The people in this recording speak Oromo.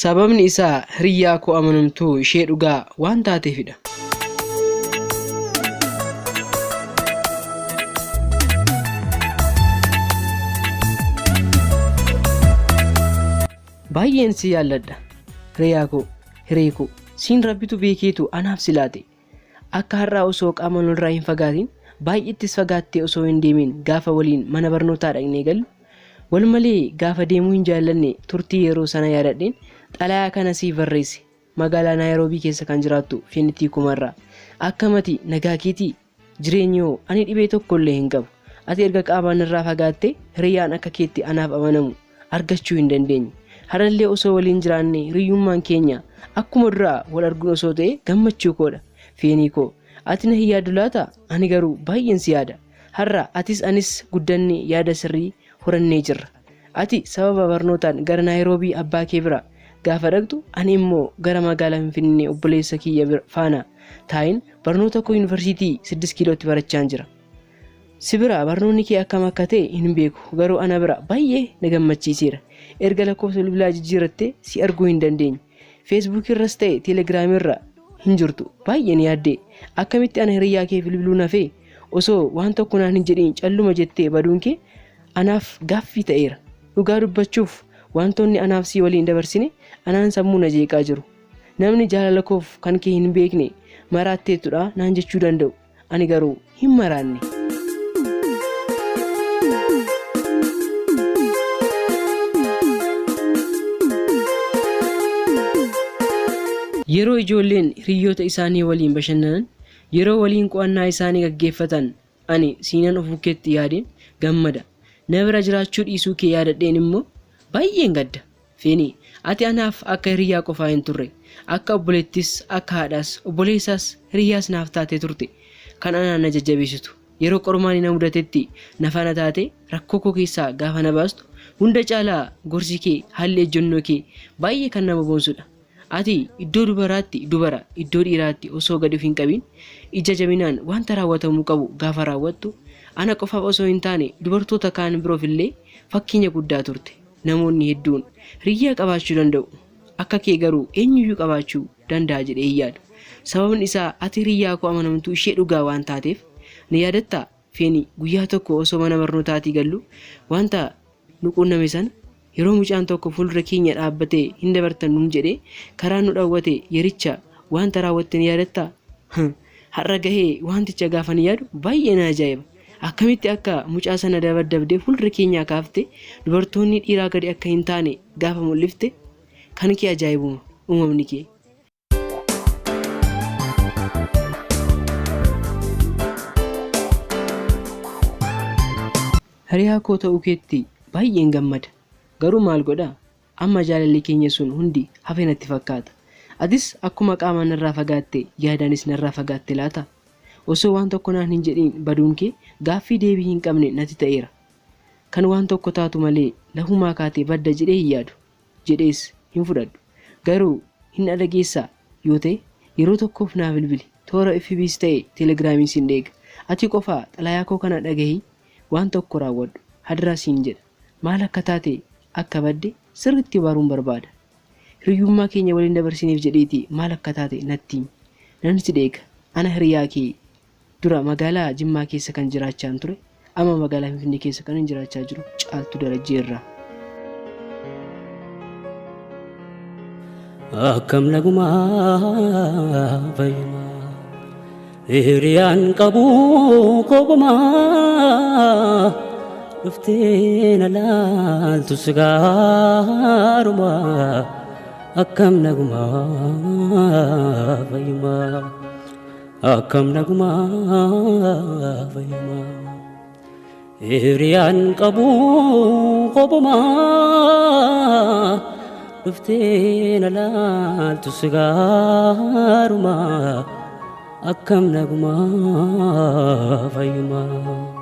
Sababni isaa hiriyyaa koo amanamtuu ishee dhugaa waan taateefidha. Baay'een si jaalladha. Hiriyaa koo, hiree koo, siin rabbitu beekeetu anaaf si laate. Akka har'aa osoo qaamaan walirraa hin fagaatin, baay'eettis fagaattee osoo hin deemin gaafa waliin mana barnootaa dhaqnee gallu, wal malee gaafa deemuu hin jaallanne turtii yeroo sana yaadadheen xalayaa kana siif barreesse. Magaalaa Naayiroobii keessa kan jiraattu Feenitii Kumarraa. Akkam ati nagaa keetii? Jireenyi hoo? Ani dhibee tokko illee hin qabu. Ati erga qaamaan narraa fagaattee hiriyaan akka keetti anaaf amanamu argachuu hin dandeenye. Har'allee osoo waliin jiraannee hiriyyummaan keenya akkuma duraa wal arguun osoo ta'ee gammachuu koodha. Feenii koo, ati na hin yaaddu laata? Ani garuu baay'een si yaada. Har'a atis anis guddannee yaada sirrii horannee jirra. Ati sababa barnootaan gara Naayiroobii abbaa kee bira gaafa dhaqxu ani immoo gara magaalaa Finfinnee obboleessa kiyya faana taa'een barnoota koo yuunivarsiitii 6 kiilootti barachaan jira. Si bira barnoonni kee akkam akka ta'e hin beeku garuu ana bira baay'ee na gammachiiseera. Erga lakkoofsa bilbilaa jijjiirrattee si arguu hin dandeenye. Feesbuukii irras ta'e teelegiraamii irra hin jirtu. Baay'een yaaddee. Akkamitti ana hiriyyaa kee bilbiluun hafee osoo waan tokko naan hin jedhiin calluma jettee baduun kee anaaf gaaffii ta'eera. Dhugaa dubbachuuf wantoonni anaaf sii waliin dabarsine anaan sammuu na jeeqaa jiru. Namni jaalala koof kan kee hin beekne maraatteettudha naan jechuu danda'u. Ani garuu hin maraanne. Yeroo ijoolleen hiriyyoota isaanii waliin bashannanan, yeroo waliin qo'annaa isaanii gaggeeffatan ani siinan of bukkeetti yaadeen gammada. Na bira jiraachuu dhiisuu kee yaadadheen immoo baay'een gadda. Feenii, ati anaaf akka hiriyyaa qofaa hin turre. Akka obboleettis, akka haadhaas, obboleessaas, hiriyyaas naaf taatee turte. Kan anaan na jajjabeessitu. Yeroo qormaanni na mudatetti na faana taatee rakkoo koo keessaa gaafa na baastu, hunda caalaa gorsi kee, haalli ejjennoo kee baay'ee kan nama boonsudha. Ati iddoo dubaraatti dubara, iddoo dhiiraatti osoo gadi of hin qabin ija jabinaan wanta raawwatamuu qabu gaafa raawwattu, ana qofaaf osoo hin taane dubartoota kaan biroof illee fakkeenya guddaa turte. Namoonni hedduun hiriyyaa qabaachuu danda'u. Akka kee garuu eenyuyyuu qabaachuu danda'a jedhee hin yaadu. Sababni isaa ati hiriyyaa koo amanamtuu ishee dhugaa waan taateef. Na yaadattaa Feeni guyyaa tokko osoo mana barnootaatii gallu wanta nu quunname sana yeroo mucaan tokko fuuldura keenya dhaabbatee hin dabartan nuun jedhee karaa nu dhawwate yericha wanta raawwatte ni yaadattaa? Har'a gahee wanticha gaafan yaadu baay'ee na ajaa'iba. Akkamitti akka mucaa sana dabaddabdee fuuldura keenyaa kaafte dubartoonni dhiiraa gadi akka hin taane gaafa mul'ifte kan kee ajaa'ibuma uumamni kee. Hiriyaa koo ta'uu keetti baay'een gammada. Garuu maal godha amma jaalalli keenya sun hundi hafe natti fakkaata. Atis akkuma qaamaan narraa fagaatte yaadaanis narraa fagaatte laata? Osoo waan tokko naan hin jedhiin baduun kee gaaffii deebii hin qabne natti ta'eera. Kan waan tokko taatu malee lafumaa kaatee badda jedhee hin yaadu. Jedhees hin fudhadhu. Garuu hin na dhageessaa yoo ta'e yeroo tokkoof naa bilbili. Toora FBs ta'e Telegiraamiin sin eega. Ati qofa xalayaa koo kana dhagahii waan tokko raawwadhu. Hadaraa siin jedha. Maal akka taate akka badde sirriitti baruun barbaada. Hiriyyummaa keenya waliin dabarsineef jedhiitii maal akka taate natti himi. Nan si eega. Ana hiriyaa kee dura magaalaa Jimmaa keessa kan jiraachaan ture, amma magaalaa Finfinnee keessa kanin jiraachaa jiru Caaltuu Darajjee irraa. Akkam nagumaa fayyumaa hiriyaan qabu kophumaa dhuftee na laaltu si gaarumaa akkam nagumaa fayyumaa akkam nagumaa fayyumaa hiriyaan qabu kophumaa dhuftee na laaltu si gaarumaa akkam nagumaa fayyumaa.